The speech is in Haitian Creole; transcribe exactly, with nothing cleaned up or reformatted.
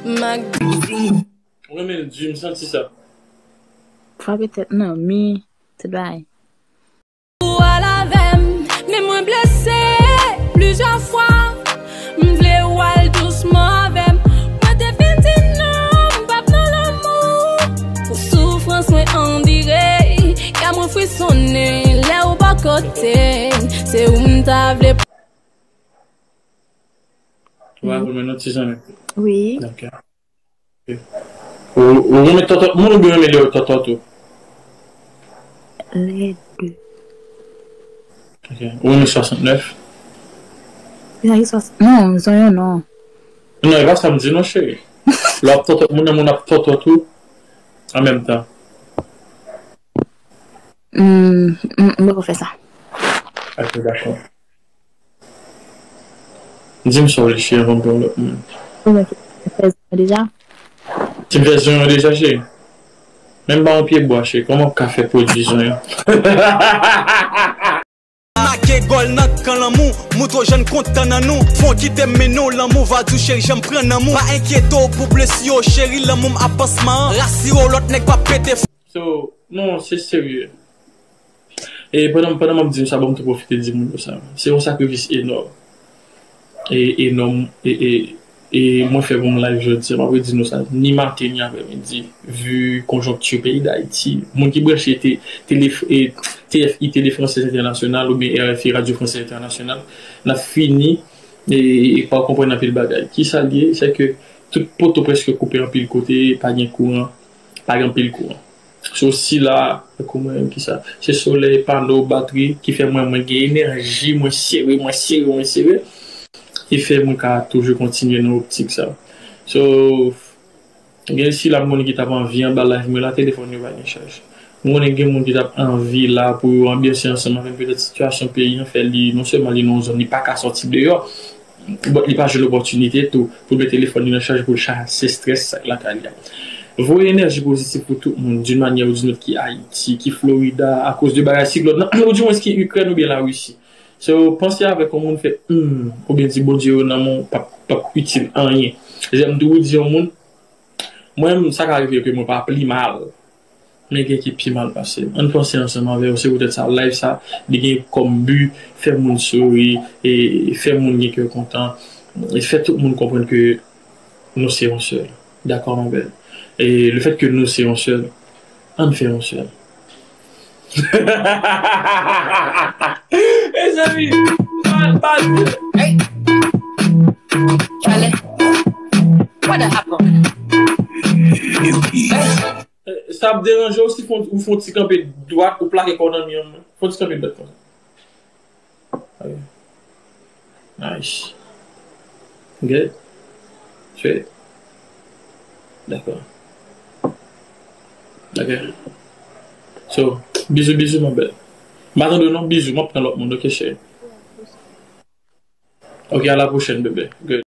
Ou renmen l di, m santi sa. Frape tèt nan mi, tout bagay. Ou al avè m, men mwen blese plizyè fwa. M vle w al dousman avè m. Mwen te fin di non, m p ap nan lanmou. Pou soufrans mwen andire, kè mwen frisonnen lè ou bò kote m. Se ou m ta vle. Ou pa konn mwen non ti zanmi. Wi. Ok. Ou ou renmen tòtò moun oubyen renmen lè yo tòtò tou? Lè de. Ok. Ou renmen swasantnèf? Sa ki swa non, zonyon non. Non, e pa sa m di non cheri. Lè w ap tòtò moun nan moun ap tòtò tou an menm tan. Hmm, m m poko fè sa. Ok, dakò. Di m sa w vle cheri anvan m pran lòt moun. Ou mwen fè zonyon deja? Ti m fè zonyon deja cheri. Menm pa yon pye bwa cheri, kòman w ka fè pwodui zonyon? Make gòl nan kan lanmou, moutre w jèn kontan nan nou. Fon kite m mennen w lanmou, va di w cheri jan m pran nan mou. Pa enkyete w pou blesi yo cheri, lanmou m ap pansman an. Rasire w lòt nèg p ap pete. So, non, se serye. E pandan pandan m ap di nou sa, ban m tou pwofite di moun yo sa. Se yon sakrifis enòm. E enòm, e, e, e mwen fè pou m live jodi a, m ap redi nou sa, ni maten, ni aprèmidi, vi konjonkti peyi Dayiti, moun ki branche te, tele, e, T F I Télé Française Internationale oubyen R F I Radio Française Internationale, n ap fini, e, e pa konprann anpil bagay. Kisa l ye? Se ke tout poto prèske koupe anpil kote, pa gen kouran, pa gen anpil kouran. So, sila, tankou mwen, kisa? Se solèy, pano, batri, ki fè mwen, mwen gen enèji, mwen sere, mwen sere, mwen sere, ki fè mwen ka toujou kontinye nan optik sa. So, gen sila m konnen ki t ap anvi anba live mwen la, telefòn yo pa gen chaj. M konnen gen moun ki t ap anvi la pou yo anbyanse ansanm avè m, petèt sitiyasyon peyi an fè li, non sèlman li nan yon zòn, li pa ka sòti deyò, but li pa jwenn opòtinite tou pou l met telefòn li nan chaj pou l chase strès sa k lakay li a. Voye enèji pozitif pou tout moun, d'une manière ou d'une autre, ki Ayiti, ki Florida, akoz de bagay siklòn nan, ou dimwens ki Ikrèn oubyen Larisi. So, panse avèk yon moun fè hmm, oubyen di Bondye yo nan men w p ap, p ap itil anyen. Jan m toujou di yon moun, mwen menm, sa ka rive ke mwen pa pi mal. Men gen ki pi mal pase m. Ann panse ansanm avè yo. Se poutèt sa, live sa, li gen kòm bi, fè moun souri, e fè moun gen kè kontan, e fè tout moun konprann ke nou se yon sèl. Dakò, mon bèl? E le fèt ke nou se yon sèl, ann fè yon sèl. Mezanmi, pa, pa, hey! Chale, what the hell? Sa ap deranje w si fon, ou fon ti kanpe dwat, ou plake kò w nan mi an? Fon ti kanpe dwat konsa. Ok. Nice. Good. Sweet. Dakò. Ok. So, bizou, bizou, mon bèl. M pa tande w non, bizou, m ap pran lòt moun, ok, cheri? Ok, à la prochaine, bébé. Good.